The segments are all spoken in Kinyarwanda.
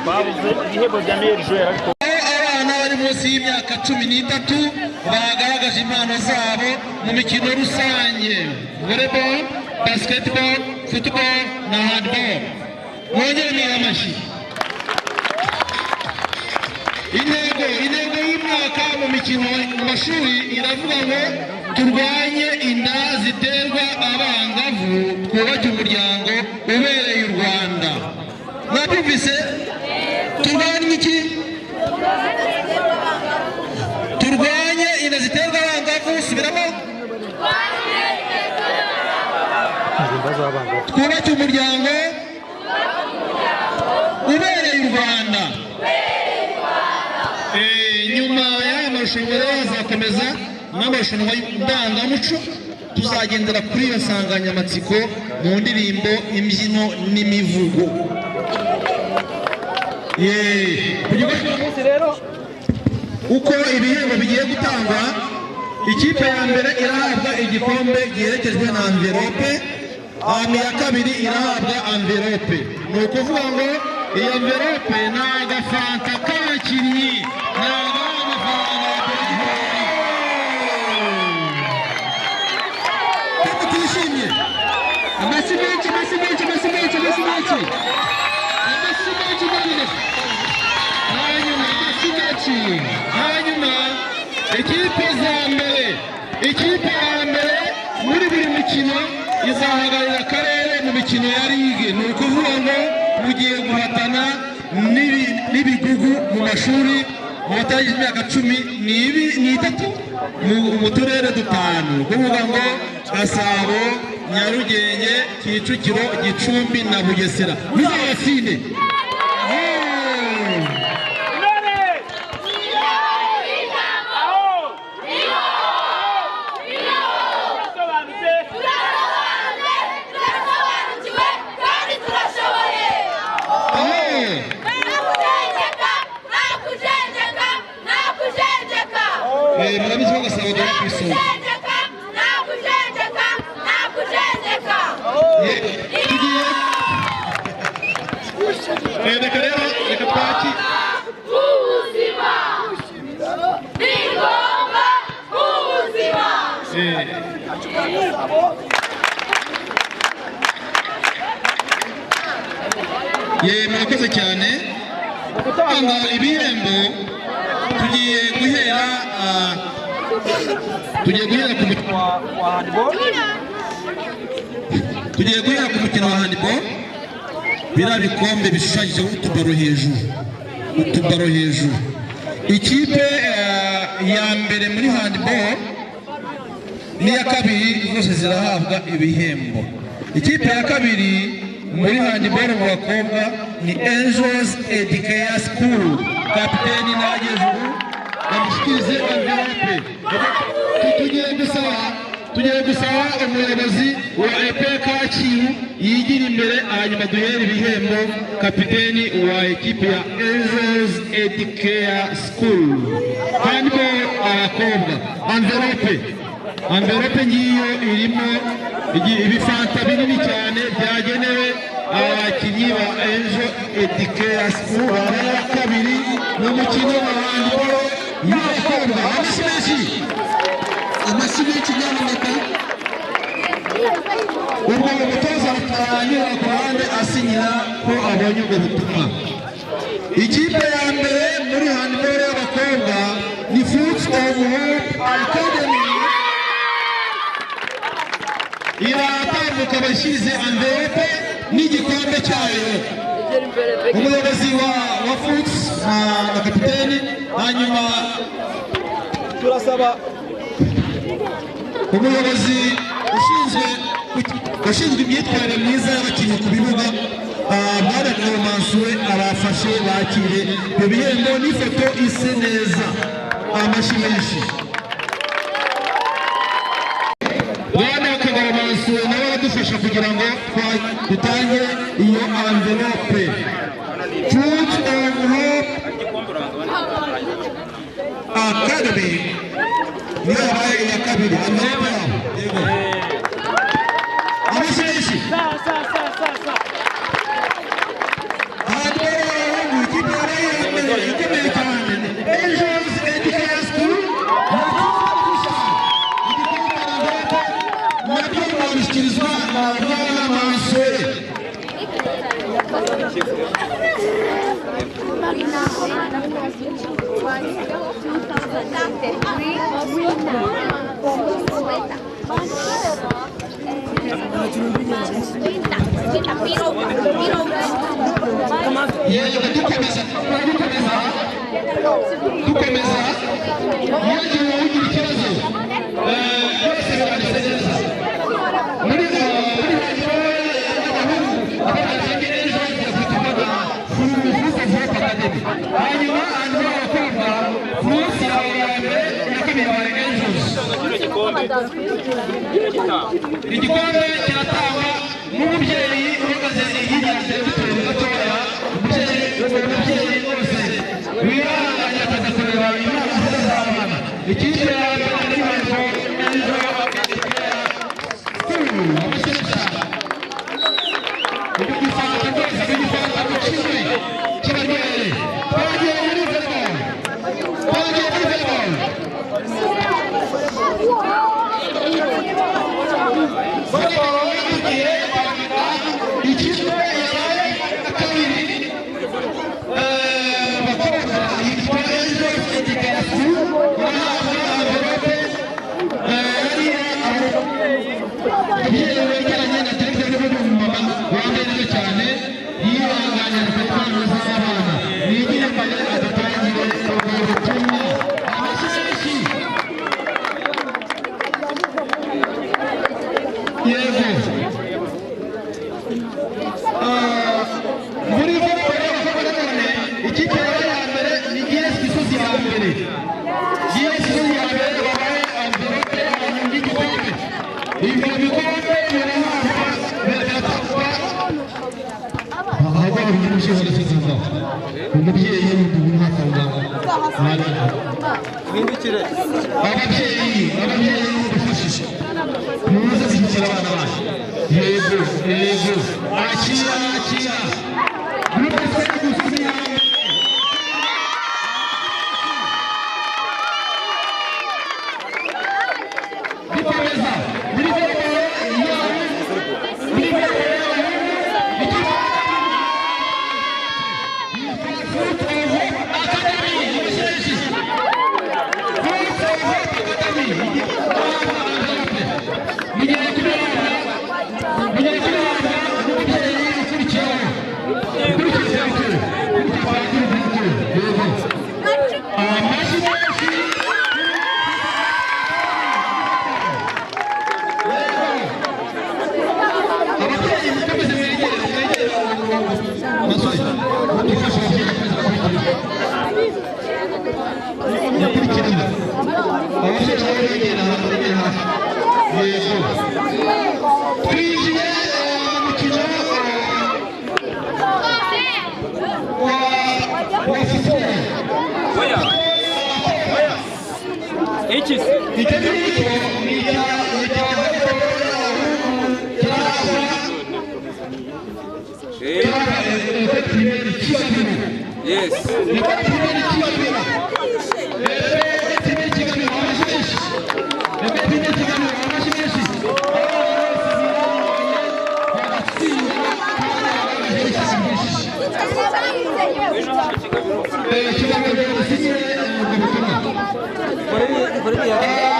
Twabuze ibihembo bya meilleur joueur, ariko Aho abana bari munsi y'imyaka 13 bagaragaje impano zabo mu mikino rusange: volleyball, basketball, football na handball. Mwongere mwihe amashyi. Intego y'umwaka mu mikino mu mashuri iravuga ngo: "Turwanye inda ziterwa abangavu, twubake umuryango ubereye u Rwanda." Mwabyumvise? Turwanye iki? Turwanye inda ziterwa abangavu. Subiramo. Inda z'abangavu. Twubake umuryango ubereye u Rwanda. Nyuma y'aya marushanwa rero hazakomeza n'amarushanwa ndangamuco. Tuzagendera kuri iyo nsanganyamatsiko mu ndirimbo, imbyino n'imivugo. Ku gikorwa Uyu munsi rero, uko ibihembo bigiye gutangwa: ikipe ya mbere irahabwa igikombe giherekejwe na enveloppe, hanyuma iya kabiri irahabwa enveloppe. Ni ukuvuga ngo iyi enveloppe ni agafanta k'abakinnyi, ntabwo ari amafaranga ya diregiteri. Ko mutishimye? Amashyi menshi, amashyi menshi, amashyi menshi, amashyi menshi, amashyi menshi nyamuneka. Hanyuma Amashyi menshi. Hanyuma ikipe za mbere, ikipe ya mbere muri buri mukino izahagararira akarere mu mikino ya ligue. Ni ukuvuga ngo mugiye guhatana n'ibigugu mu mashuri mu batagize imyaka 13 mu turere dutanu, ni ukuvuga ngo Gasabo, Nyarugenge, Kicukiro, Gicumbi na Bugesera. Muzabatsinde. Intore aho turasobanutse. Turasobanutse, turasobanukiwe kandi turashoboye. Aho. Nta kujenjeka, nta kujenjeka, nta kujenjeka. Murabizi ko Gasabo duhora ku Nta isonga. kujenjeka, nta kujenjeka, nta kujenjeka. Tugiye, reka rero, reka twaki Ubuzima ni ngombwa mu buzima. Ye, murakoze cyane. Gutanga ibihembo, tugiye guhera ku mukino wa handball. Tugiye guhera ku mukino wa handball. Biriya bikombe bishushanyijeho utubaro hejuru, utubaro hejuru. Ikipe ya mbere muri handball n'iya kabiri zose zirahabwa ibihembo. Ikipe ya kabiri muri handball mu bakobwa ni Angels Educare School. Kapiteni nageze ubu bamushyikirize enveloppe. Tugiye gusaba umuyobozi wa EP Kacyiru yigira imbere, hanyuma duhere ibihembo kapiteni wa ekipe ya Angels Educare School, handball abakobwa. Enveloppe ngiyo, irimo ibifanta binini cyane byagenewe abakinnyi ba Angel Educare School babaye wa kabiri mu mukino wa handball y'abakobwa. Amashyi menshi. Amashyi menshi nyamuneka. Ubwo umutoza anyura ku ruhande asinyira ko abonye ubwo butumwa. Ikipe ya mbere muri handball y'abakobwa ni Fruits of Hope Academy. Iratambuka bashyize enveloppe n'igikombe cyayo. Umuyobozi wa Fruits na kapiteni, hanyuma Turasaba umuyobozi ushinzwe imyitwarire myiza y'abakinnyi ku bibuga, bwana Mansuwe, abafashe bakire ibyo bihembo n'ifoto ise neza. Amashyi menshi. Bwana Kagabo Mansuwe nawe aradufasha kugira ngo dutange iyo enveloppe. Fruit of Hope Academy niyo yabaye iya kabiri. Enveloppe yabo, yego. Amashyi menshi. Sa sa sa sa sa. Handball y'abahungu, ikipe Yego, dukomeza, dukomeza, dukomeza. Ntihagire ugira ikibazo. Byose biranditse neza muri abahungu abatangiye ejo bakwitwa Fruit of Hope Academy, hanyuma abakobwa Fruit yawe ya mbere, iya kabiri yabaye Angels. Igikombe kiratangwa n'umubyeyi uhagaze hirya ya diregiteri gatoya. Umubyeyi rwose wihanganye akaza kureba impano nziza z'abana. Ikipe ya mbere muri handball, Ejo School. Ibyo gufata rwose, ibyo gufata kimwe kibaryoheye. Twagiye muri volleyball, twagiye muri volleyball. Volleyball igiye, ikipe yabaye kabiri bakobwa yitwa Angels Education, irahabwa envelope. Hariya ababyeyi begeranye na diregiteri w'umumama wambaye neza cyane, yihanganye afata impano z'abana, nigire imbere adatangire ubwo butumwa. Amashyi menshi. Yego. Muri volleyball y'abakobwa nanone, ikipe yabaye iya mbere ni GS Gisozi ya mbere. GS Gisozi ya mbere babaye envelope y'igikombe. Ibyo bikombe birahabwa, biratangwa ahubwo umushinga w'agakiza, umubyeyi uri hafi aho ngaho. Ababyeyi, ababyeyi mudufashije, muze gushyigikira abana banyu. Yego, yego, akira, akira. Groupe Scolaire Gisozi ya mbere. Dukomeza muri volleyball y'abahungu, muri volleyball y'abahungu, ikipe Fruit of Hope Academy, Ibisheshi. Fruit of Hope Academy. Mugiye kubihabwa, mugiye kubihabwa n'umubyeyi ukurikiyeho. Ukurikiye diregiteri, ukurikiye diregiteri, yego. Amashyi menshi. Ababyeyi mukomeze mwegere, mwegere abasore, mudufashe ababyeyi bakomeze bakurikirane, bakurikirane. Ababyeyi nabo begera, begera hafi. Yego, twinjiye mu mukino wa football. Oya. Oya. Iki se? Icyo ngicyo ni icya volleyball y'abahungu, kirahabwa École primaire Kigabiro. École primaire Kigabiro. École primaire Kigabiro, amashyi menshi. École primaire Kigabiro, amashyi menshi. Abana bose birabonye, bagatsinda kandi bagaragaje ishyaka ryinshi. Kigabiro basinyire ubwo butumwa.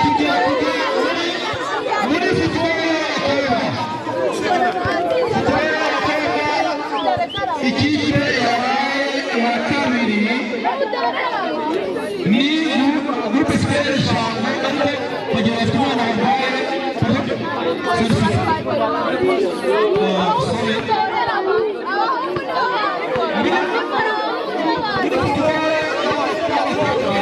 Tugiye kujya muri football y'abakobwa. Football y'abakobwa, ikipe yabaye iya kabiri ni Groupe Scolaire Shango, ariko kugira bafite umwana barwaye. Sorry. Muri football y'abakobwa,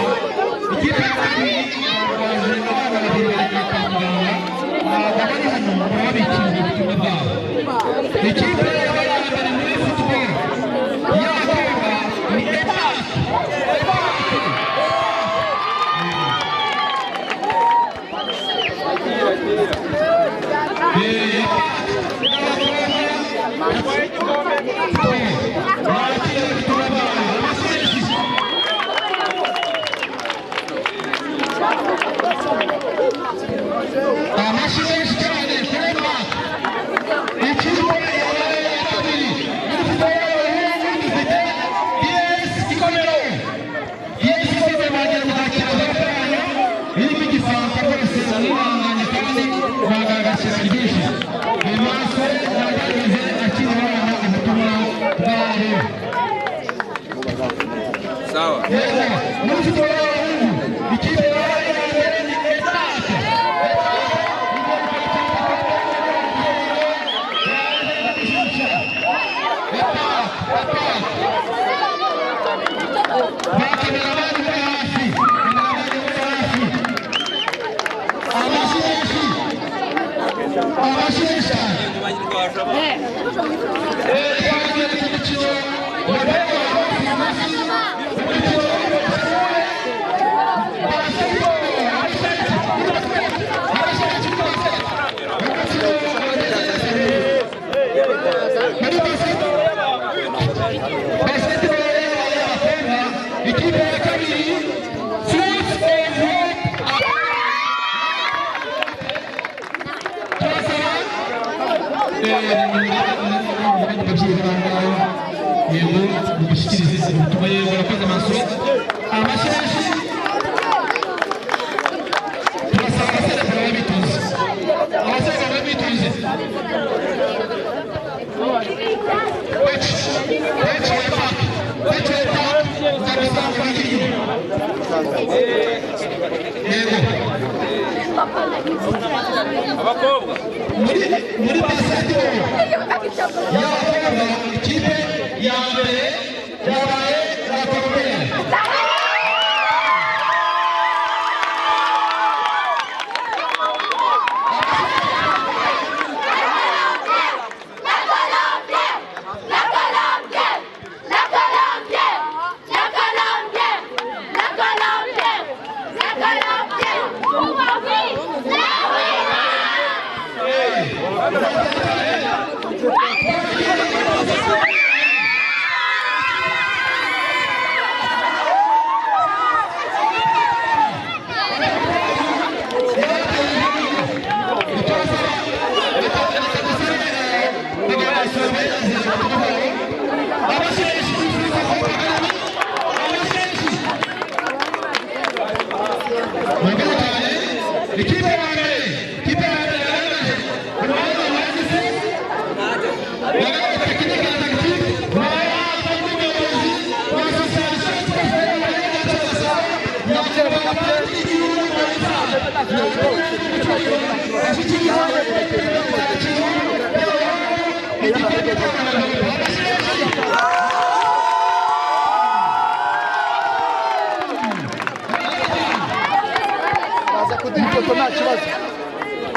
ikipe ya kabiri yarwaje abana. Sawa. Yego, muri football y'abahungu, ikipe yabaye iya mbere ni ETAK. ETAK, ETAK. Ba cameraman muri hafi, cameraman muri hafi. Amashyi menshi, amashyi menshi cyane. Twagiye mu mukino wa umukino basketball, amashyi menshi, umukino muri basketball y'abakobwa, ikipe ya kabiri, Fruits of Hope. Turasaba ababyeyi b'abangaho, yego, mumushyikirize ubutumwa. Yego, barakoze amaso, amashyi menshi. Turasaba abasore babe bitonze, abasore babe bitonze. Coach, coach wa EPAC, coach wa EPAC, ndagusaba wigire inyuma. Yego. Abakobwa. Muri basketball y'abakobwa, ikipe ya mbere yabaye La Colombienne. La Colombienne! La Colombienne! La Colombienne! La Colombienne! La Colombienne! La Colombienne! La winner! Amashyi menshi kuri Fruits of Hope Academy, amashyi menshi. Murakoze cyane. Ikipe ya mbere, ikipe ya mbere yagaragaje uruhare bagize, yagaragaje technique na tactique, bahabwa n'umuyobozi wa association nyakubahwa padiri w'igihugu ashyikirizwa igikombe cy'abagabo. Amashyi menshi. Baza kuduha ifoto, nta kibazo.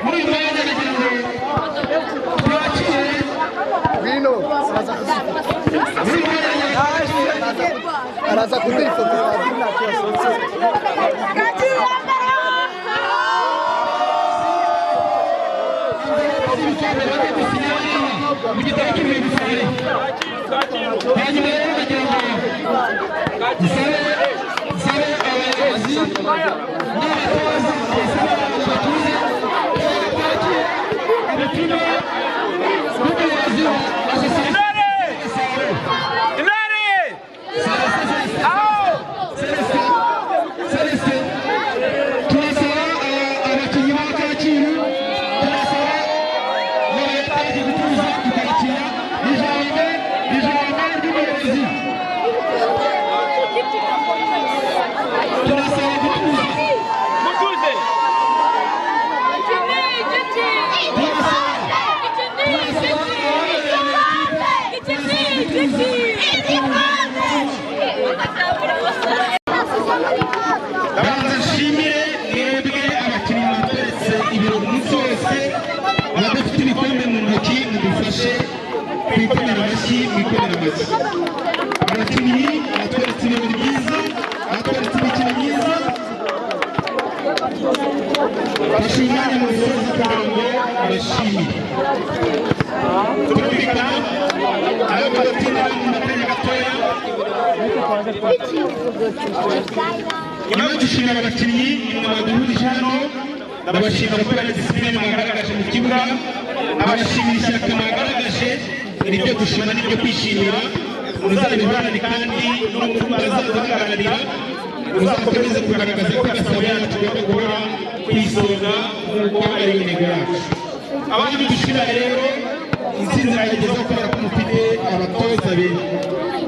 Muri uyu mwanya nagira ngo twakire Ngwino, araza kuduha ifoto. Muri uyu mwanya nagira ngo Araza kuduha ifoto padiri, nta kibazo. Ibikombe bajye gusinya mu gitabo cy'urwibutso. Hanyuma rero nagira ngo nsabe abayobozi n'abatoza, nsabe abantu batuze, twakire ubutumwa bw'umuyobozi wa association. Intare! Intare! Aho! Celestin, Celestin, turasaba abakinnyi ba Kacyiru, turasaba n'abayataki gutuza tukakira ijambo ry'umuyobozi. Turasaba gutuza. Mutuze! Turasaba Banza nshimire mwebwe abakinnyi mwatweretse ibiro umunsi wose. Abadafite ibikombe mu ntoki, mudufashe kwikomera amashyi, mwikomera amashyi. Abakinnyi batweretse ibirori byiza, batweretse imikino myiza. Fashe umwanya mu bisoza kugira ngo abashimire. Turumvikana, ntabwo tudatinda mu makanya gatoya. Nyuma yo gushimira abakinnyi, nimwe baduhurije hano, ndabashimira kubera discipline mwagaragaje mu kibuga, abashimira ishyaka mwagaragaje. Ni ibyo gushima n'ibyo kwishimira. Muzabihorane, kandi no mu bazaduhagararira muzakomeze kugaragaza ko Gasabo yacu igomba guhora ku isonga nk'uko ari intego yacu. Abandi dushimira rero, intsinzi bayigezeho kubera ko mufite abatoza beza.